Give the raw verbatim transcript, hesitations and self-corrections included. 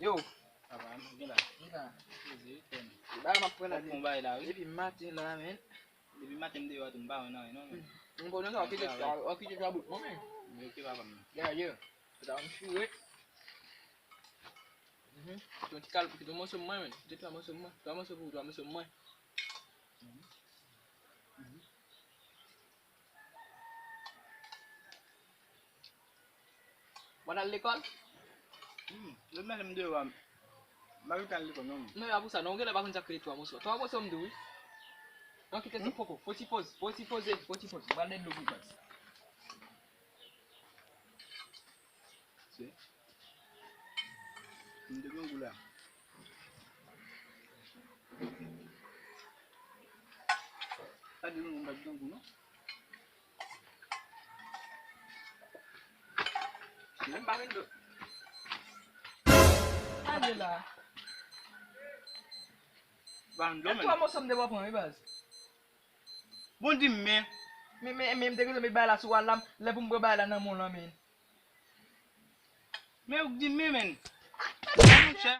Yo. Papa, m gen la. Poze, frè m. Bagay m ap pran la. Bon bagay la, wi. Depi maten la, men. Depi maten m deyò a tou, m pa wè nan anyen non, men. M konnen sa, w kite sa, w kite sa bout mwen, men. M rete papa m. Yeah, yeah. Sa m chire. Mhm. Kite yon ti kal, kite yon moso mwen, men. Kite twa moso mwen. Twa moso pou ou, twa moso mwen. Mhm. Mhm. W al lekòl? Hmm, lòt maten m deyò a, m pa gentan al lekòl non. Non, e pa pou sa, non, ou genlè pa konn sa k rele twa moso. Twa moso m di w, wi. Non, kite sa, hmm? Poko, fò ti poz, fò ti poze, fò ti poze. M pral dèyè dlo pou baz. Se. M te gen gou la. Pa di nou m pa t gen gou, non. Menm pa gen dlo. Gade la. Ban dlo, men. E twa moso m te pran, wi, baz. Bon, di m, men. Men, men, men, m te gentan met bagay la sou wal la, lè pou m pran bagay la nan men w lan, men. Men, ou di m, men, men. Monchè.